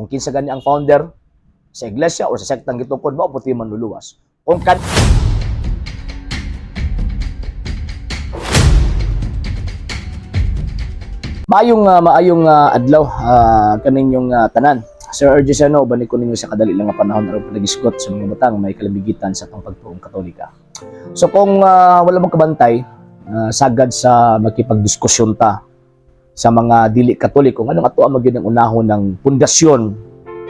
Kung kinsa gani ang founder sa iglesia or sa sektang gitukod, mao puti manluluwas. Kung kan maayong adlaw kaninyong tanan. Sir RJ Seno, uban ko ninyo sa kadali lang nga panahon aron panagisgot sa mga butang may kalamigitan sa atong pagtuong Katolika. So kung wala mong kabantay, sagad sa makipagdiskusyon ta sa mga dili Katoliko, nganong ato ang magyud ang unahon ng pundasyon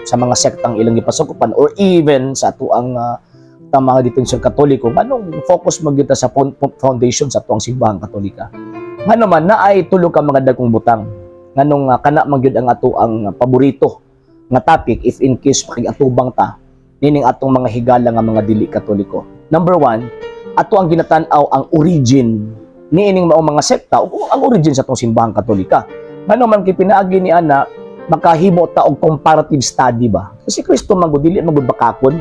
sa mga sektang ilang gipasakupan or even sa ato ang ta mga defensor Katoliko, nganong focus magyud ta sa foundation sa atuang simbahang Katolika? Ngano man naay tulo ka mga dagkong butang nganong kana man gyud ang ato ang paborito nga topic if in case makigatubang ta nining atong mga higala nga mga dili Katoliko. Number one, ato ang ginatan-aw ang origin niining maong mga sekta o ang origin sa atong simbahang Katolika. Ngano man kay pinaagi ni ana makahimo ta og comparative study ba? Kasi Kristo man gud, dili man gud bakakon.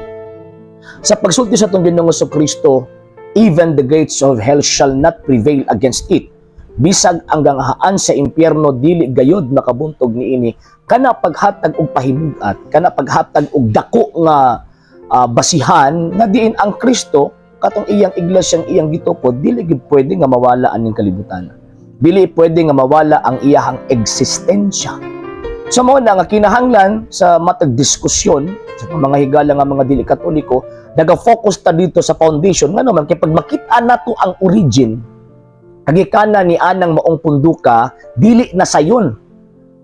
Sa pagsulti sa atong Ginoong Kristo, "Even the gates of hell shall not prevail against it." Bisag ang ganghaan sa impyerno dili gayod makabuntog niini, kana paghatag og pahimugat, kana paghatag og dako nga basihan nga diin ang Kristo katong iyang iglesyang iyang gitukod, dili gid pwede nga mawala aning kalibutan. Dili pwede nga mawala ang iyahang eksistensya. So mao na nga kinahanglan sa matag diskusyon sa mga higala nga mga dili Katoliko, naga-focus ta dito sa foundation, ngano man kay pag makita nato ang origin kagikanan ni anang maong punduka, dili na sayon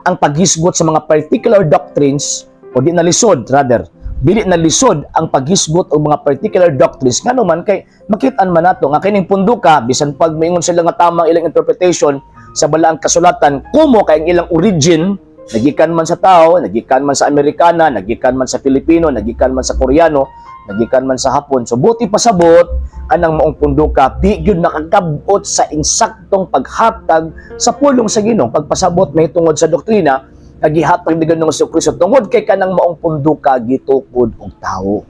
ang paghisgot sa mga particular doctrines o di na lisod, rather dili na lisod ang paghisgot og mga particular doctrines, ngano man kay makit-an man nato nga kining punduka, bisan pag maingon sila nga tama ang ilang interpretation sa balaang kasulatan, kumo kay ang ilang origin nagikan man sa tao, nagikan man sa Amerikana, nagikan man sa Pilipino, nagikan man sa Koreano, nagikan man sa Hapon. So buti pasabot kanang maong punduka di gyud makakabot sa insaktong paghatag sa pulong sa Ginoo, pagpasabot may tungod sa doktrina nga gihatag ni Ginoong Kristo, tungod kay kanang maong punduka gitukod og tawo.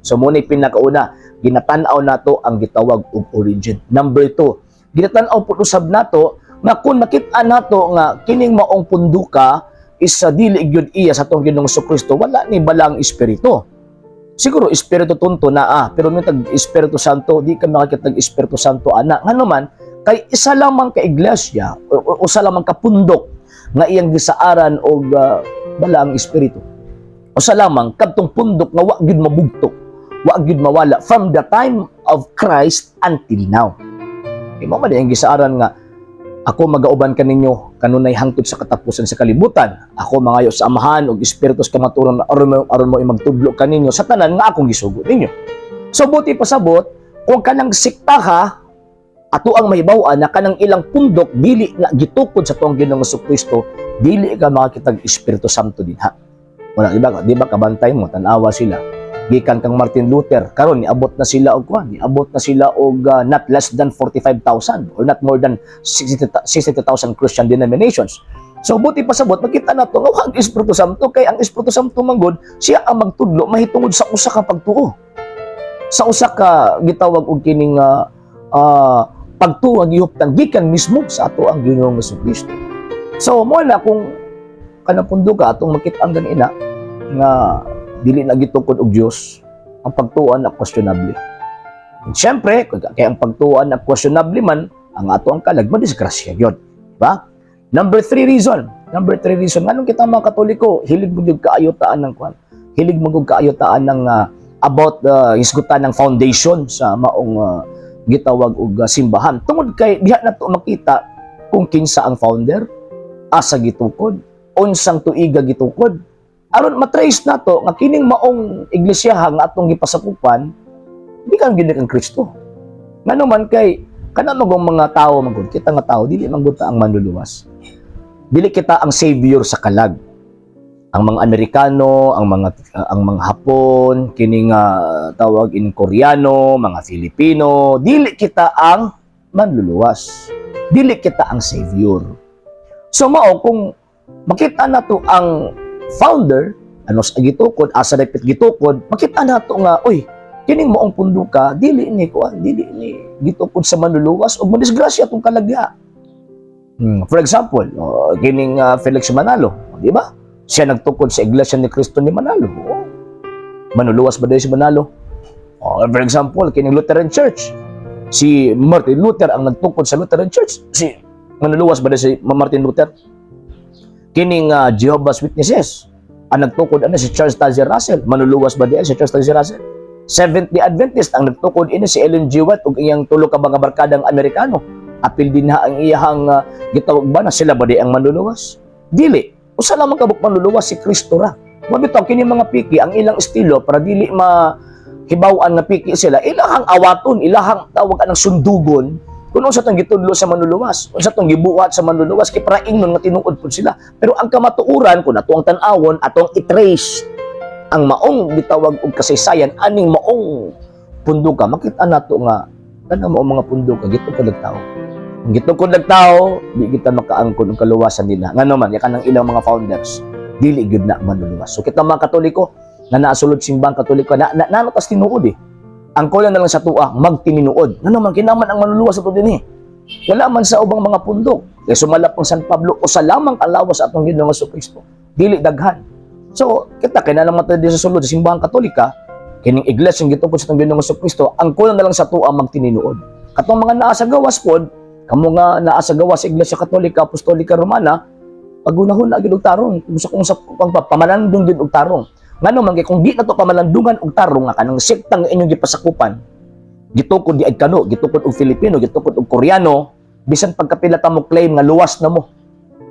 So mo ni pinakauna, ginatan-aw nato ang gitawag og origin. Number two, ginatan-aw pud usab nato nga kung makita nato nga kining maong punduka is sa dili gyud iya sa atong Ginoong Kristo, wala ni balang espiritu. Siguro Espiritu Tunto na pero may tag Espiritu Santo, di ka makakita tag Espiritu Santo ana. Ngano man kay isa lamang ka iglesia o usa lamang ka pundok nga iyang gisaaran og balaang espiritu. Usa lamang kadtong pundok nga wa gyud mabugto, wa gyud mawala from the time of Christ until now. Di mo man iyang gisaaran nga "Ako magauban kaninyo kanunay hangtod sa katapusan sa kalibutan. Ako mangayo sa Amahan og Espiritu sa kamatuoran aron mo magtudlo kaninyo sa tanan nga akong gisugo ninyo." So buti pasabot kung kanang sektaha, ato ang mahibaw-an na kanang ilang pundok dili nga gitukod sa tuong Ginoong Kristo, dili ka makakitag Espiritu Santo dinha. Wala, di ba? Di ba kabantay mo, tan-awa sila. Gikan kang Martin Luther, karon niabot na sila og kuan, niabot na sila og not less than 45,000 or not more than 60,000 Christian denominations. So buti pasabot makita nato nga ang Espiritu Santo, kay ang Espiritu Santo manggod siya ang magtudlo mahitungod sa usa ka pagtuo. Sa usa ka gitawag og kining pagtuo nga gihuptan gikan mismo sa ato ang Ginoong Kristo. So mo na kung kanang punduka atong makita ang ganina nga dili na gitukod og Dios, ang pagtuan na questionable. And syempre, kaya ang pagtuan na questionable man, ang ato ang kalag madisgrasya gyud. Diba? Number three reason. Number three reason, nganong kita mga Katoliko, hilig mo gyud kaayotaan ng kwan. Hilig mo gyud kaayotaan ng about hisgutan ng foundation sa maong gitawag og simbahan. Tungod kay diha na to makita kung kinsa ang founder, asa gitukod, unsang tuiga gitukod. Aron matrace nato nga kining maong iglesia nga atong gipasakupan, di kan gyud kang Kristo. Ngano man kay kana magong mga tao magud, kita nga tao dili man gud ta ang manluluwas. Dili kita ang savior sa kalag. Ang mga Amerikano, ang mga Hapon, kining tawag in Koreano, mga Filipino, dili kita ang manluluwas. Dili kita ang savior. So mao kung makita nato ang founder, ano sa gitukod, asa dapit gitukod, makita nato nga, uy, kining maong punduka, dili ni kuan, dili ni gitukod sa manluluwas ug madisgrasya atong kalagya. For example, oh, kining Felix Manalo, di ba? Siya nagtukod sa Iglesia ni Cristo ni Manalo. Oh. Manluluwas ba diay si Manalo? Oh, for example, kining Lutheran Church. Si Martin Luther ang nagtukod sa Lutheran Church. Si manluluwas ba diay si Martin Luther? Kining Jehovah's Witnesses. Ang nagtukod ano si Charles Taze Russell. Manluluwas ba diay si Charles Taze Russell? Seventh-day Adventist, ang nagtukod ini si Ellen G. White ug iyang tulo ka mga barkadang Amerikano. Apil din ha ang iyahang gitawag ba na sila ba diay ang manluluwas? Dili. Usa lamang kabuk manluluwas, si Kristo ra. Mabitaw kini mga piki ang ilang estilo para dili ma hibaw-an nga piki sila, ilahang awaton, ilahang tawag anang sundugon kung unsa tong gitudlo sa manluluwas, unsa tong gibuhat sa manluluwas, kay para ingnon nga tinuod pud sila. Pero ang kamatuoran, kung ato ang tan-awon, atong i-trace ang maong gitawag og kasaysayan aning maong punduka, makita nato nga kanang maong mga punduka gitukod og tao. Kung gitukod og tao, di kita makaangkon og kaluwasan nila. Ngano man, kanang ilang mga founders dili gyud na manluluwas. So kita mga Katoliko nga naa sulod Simbang Katoliko na na tas tinuod eh. Ang kulang na lang sa atoa magtininuod. Ngano man kinaman ang manluluwas ato dinhi. Wala man sa ubang mga pundok. Kay sumala pang San Pablo, usa lamang ang lawas sa atong Ginoong Kristo. Dili daghan. So, kita kay na lang matay sa sulod sa Simbahang Katolika, kining iglesia nga gitukod sa atong Ginoong Kristo, ang kulang na lang sa atoa magtininuod. Katong mga naa sa gawas pod, kamo nga naa sa gawas sa Iglesia Katolika Apostolika Romana, paghunahuna gyud og tarong kung sa pamalandong gyud og tarong. Ngano man kay kung di na to pamalandungan og tarong nga kanang sekta nga inyong gipasakupan, gitukod diay kano, gitukod og Filipino, gitukod og Koreano, bisan pagkapila ta mo claim nga luwas na mo.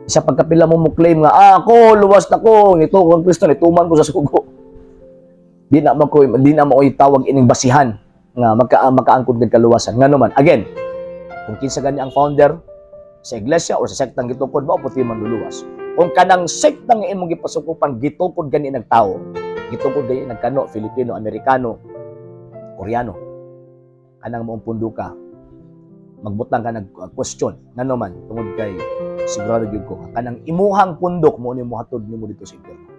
Isa pagkapila mo mo claim nga ah, ako luwas na ko, nito kang Kristo, nituman ko sa sugo. Di na mo ko itawag ining basihan nga makaangkon kag kaluwasan. Ngano man, again, kung kinsa gani ang founder sa iglesia or sa sektang gitukod mo, puti manluluwas. Kung kanang sektang nga imong gipasukupan gitukod gani nagtao, gitukod gani nagkano, Filipino, Amerikano, Koreano, kanang maong punduka, magbutang ka nag question. Ngano man, tungod kay sigurado gyud ko kanang imuhang pundok mo ni mohatod nimo dito sa impyerno.